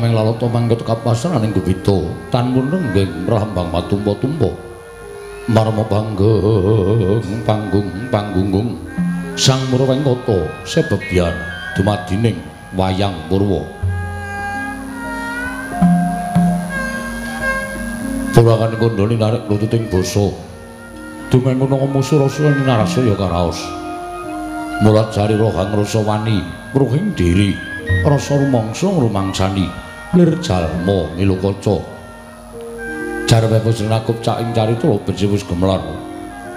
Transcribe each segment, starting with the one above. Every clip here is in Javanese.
Meng lalata mangkat kapasaran ing gupita tan munenggeng rambang matumpa-tumpa marma panggung panggung panggunggung sang Murwengkata sebebyan dumadining wayang purwa. Purwakane kandhane narik lututing basa dumeng ana musuh rasa narasaya karaos mulat jari rohang rasa wani ruhing diri rasa rumangsa ngrumangsani lir jalma ngilukaca jarwe pusnakup caking carita bensi wis gemelar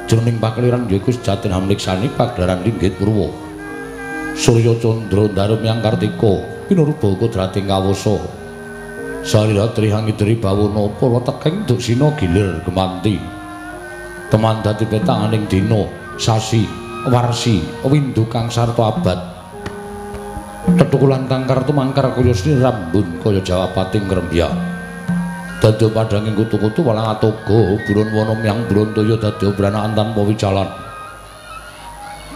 jroning pakeliran yaiku sejaten hamliksani pagelaran ringgit purwa surya candra ndaru miyang kartika pinurba kodrating kawasa salira trihangidri bawana para tekeng duksina gilir gemanti teman dadi petanganing dina sasi warsi windu kang sarta abad tetukulan kang kartu mangkar kaya sri rambun kaya jawapating ngrembya dadi padhanging kutu-kutu walang atoga burun wana myang brontaya dadi branakan tanpa wicalan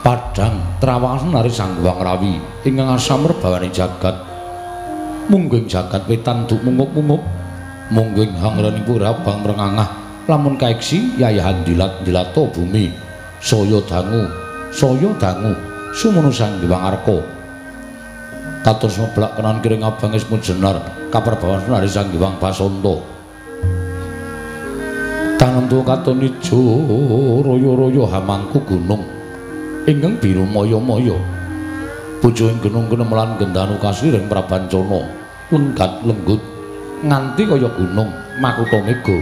padhang trawangan nari Sang Hyang Rawi ingkang asamr bawaning jagat mungging jagat wetan duk mungup-mungup mungging hangraning purabang mrengangah lamun kaeksi yayahan dilat-dilata bumi saya dangu sumunu Sang Hyang Arka kados meblak kenan kiring abang ismu jenar kaperbawan nari Sang Hyang Basanta tanentu katon ijo royo-royo hamangku gunung ingkang biru maya-maya pucuking gunung kenemelan gendanu kasliring prabancana lenggat lenggut nganti kaya gunung makutha mega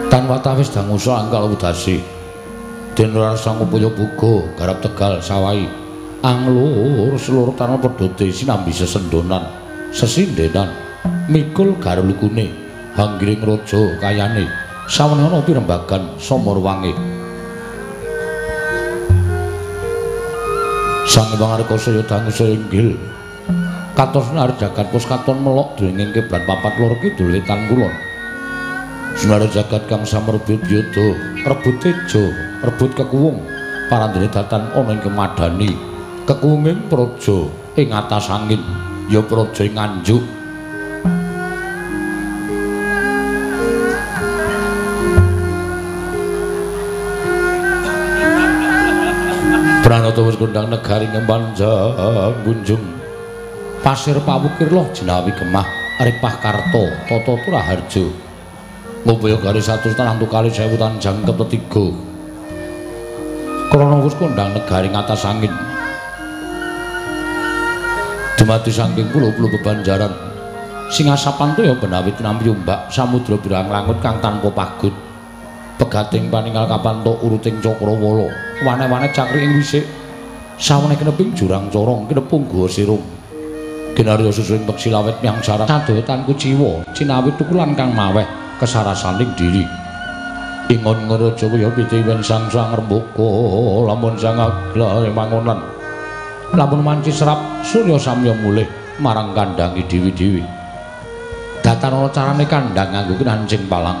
tan watawis dangusa angkal wedasi den ora sangupaya buga garap tegal sawahi anglur seluruh tanah pedhote sinambi sesendonan sesindenan mikul garulukune hanggiring raja kayane sawenehana pirembagan sama ruwange Sang Hyang Arka saya dangu saya inggil katos nari jagat pos katon melok dringing kiblat papat lor kidul wetan kulon Sunara jagat kang samrebut yoda rebut tejo rebut kekuwung parandene datan ana ing kemadani kekuwunging praja ing atas angin ya praja ing Nganjuk Pranata wis kondang negari panjang kunjung pasir pawukir loh jinawi gemah ripah karta tata turaharja ngupaya garis 100 tanah kali 1000 tan jangkep tetiga krana wis kondang negari ngatas angin dumadi saking pulo-pulo bebanjaran sing asapan toya benawi tinampi ombak samudra birang langut kang tanpa pagut pegating paningal kapanto uruting cakrawala wane-wane cakri ing wisik saweneh kineping jurang corong kinepung guwa sirung kinarya susuing peksi lawet myang sarang sadaya tan kuciwa cinawi tukulan kang maweh kesarasaning diri ingon ngraja kaya pitiwen sang sang rembaka lamun sang agla mangonan lamun manci serap surya samya mulih marang kandhangi dewi-dewi datan ana carane kandhang nganggo kinancing palang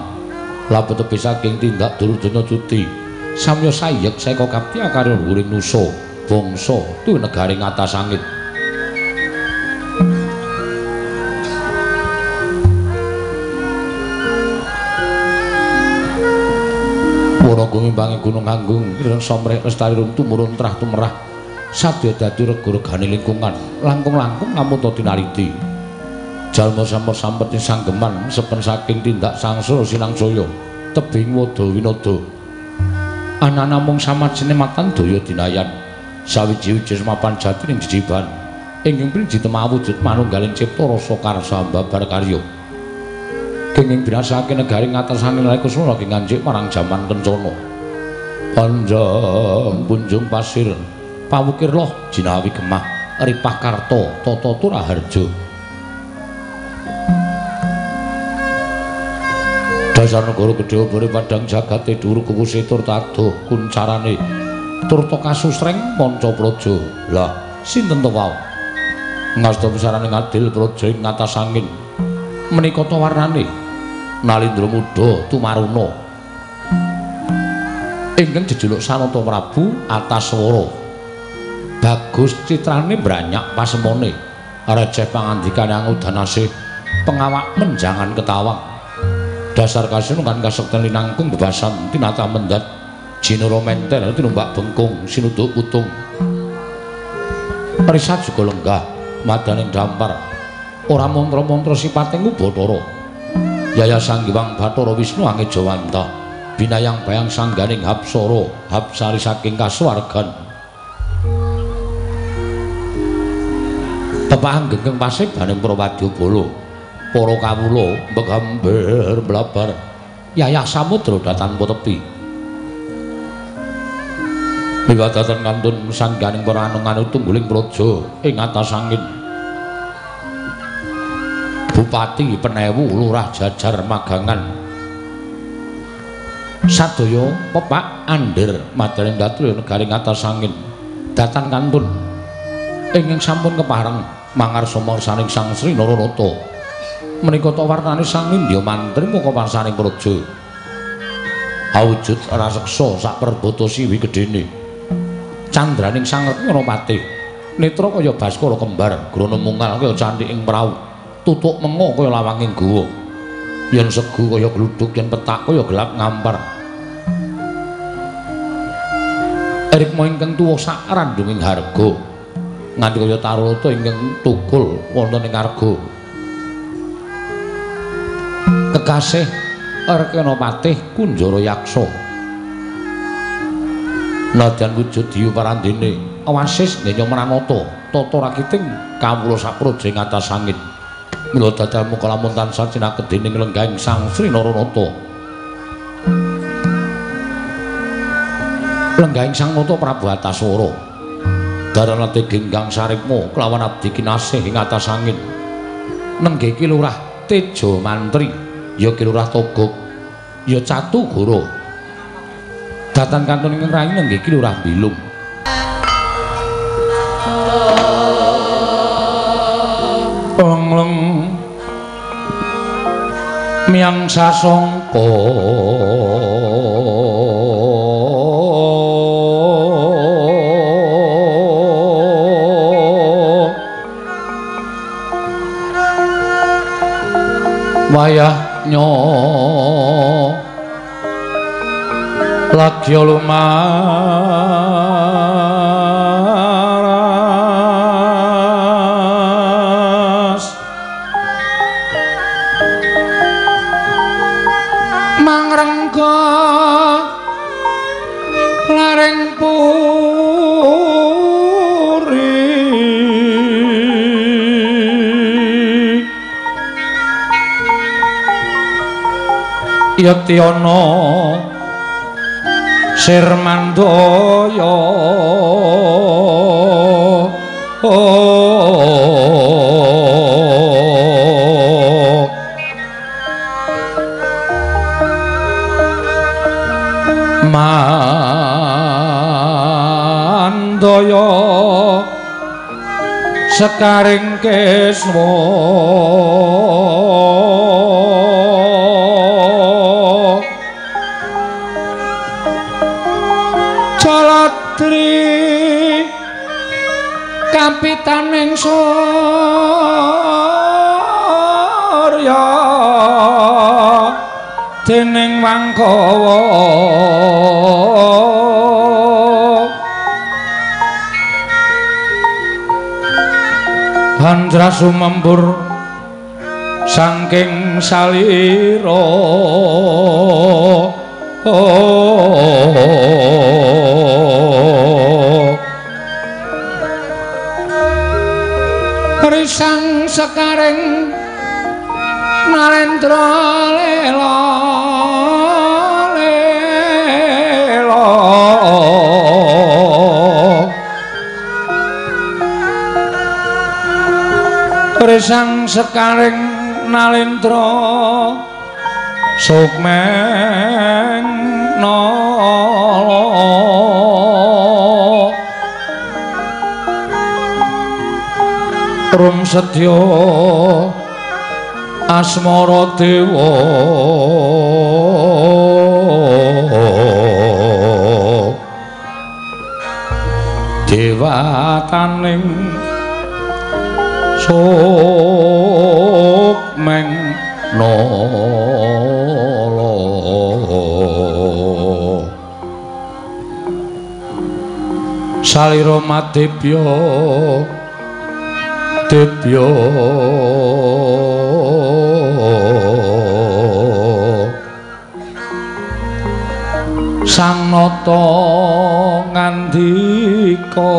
labet tepi saking tindak durjana cuti samya sayek seka kapti akarya luhuring nusa bangsa tuwi negari ngatas angin. Wara gumimbangi gunung anggung somreh lestari rum tumurun trah tumerah sadya dadi rega-regane lingkungan langkung-langkung lamun ta tinariti jalma sampet sanggeman sepen saking tindak sangsara sinangsaya tebing wada winada ana namung samajene matan daya dinayan sawiji-wiji mapan jati ning jejiban ingkang priji temawujud manunggaling cipta rasa karsa babar karya kenging binasake negari ngatasane nalika sura lagi nganjuk marang jaman kencana panjang punjung pasir pawukir loh jinawi gemah ripah karta tata turaharja dasar negara gedhe obore padang jagate dhuwur kuwuse tur taduh kuncarane turta kasusreng manca praja lah sinten to wau ngasta pisarane ngadil praja ing ngatas angin menika ta warnane Nalindra muda tumaruna Ingkang jejuluk Sanata Prabu Ataswara. Bagus citrane branyak pasemone, receh pangandikane angudanasih, pengawak menjangan ketawang. Dasar kasinungan kasekten linangkung bebasan tinata mendhat jinara mentel tinumbak bengkung sinuduk putung. Risa juga lenggah madaning dampar ora mantra-mantra sipate ngubathara. Yaya Sanggiwang Bathara Wisnu Angejawantah binayang bayang sangganing hapsara hapsari saking kasuwargan. Tepahan genggeng pasebaning para wadyabala, para kawula mbegamber mlabar yayah samudra tanpa tepi. Miwadatan kantun sangganing para anung-anung tungguling praja ing atas angin. Bupati, penewu, lurah jajar magangan sadaya pepak andher madaning datu negari ing atas angin. Datan kantun ingkang sampun kepareng mangarsa marsaning Sang Sri Naranata. Menika ta warnane Sang Nindya Mantri muka parsaning praja. Awujud raseksa sak perbata siwi gedene. Candraning Sang Rekmanapati netra kaya baskara kembar, grana mungal kaya candhi ing prau, tutuk menga kaya lawanging guwa. Yen segu kaya gluduk, yen petak kaya gelap ngampar. Rikma ingkang tuwa sak randunging harga, nganti kaya tarulata ingkang tukul wonten ing arga. Kekasih Rekenapatih Kunjara Yaksa. Nadyan wujud diyu parandene wasis ngenya mranata tata rakiting kawula sapraja ing atas angin. Mila dadal muka lamun tansah cinaket dening lenggahing Sang Sri Naranata. Lenggahing Sang Nata Prabu Ataswara. Daranate genggang sarikma kelawan abdi kinasih ing atas angin. Nenggih Ki Lurah Teja Mantri, ya Ki Lurah Togog, ya Catugara. Datan kantun ingkang rayi nenggih Ki Lurah Bilung. Pengleng miang sasongko wayahnya lagi lumaras mangrengga laring puri yekti ana Sirmandaya Mandaya sekaring keswa Jaladri kapitaning surya dening Wangkawa Handra sumembur saking salira. Risang sekaring Narendra lela lela Risang sekaring Nalendra sukmeng nala Rum sedya asmara dewa. Kadewataning sukmeng nala salira madebya debya Sang Nata ngandika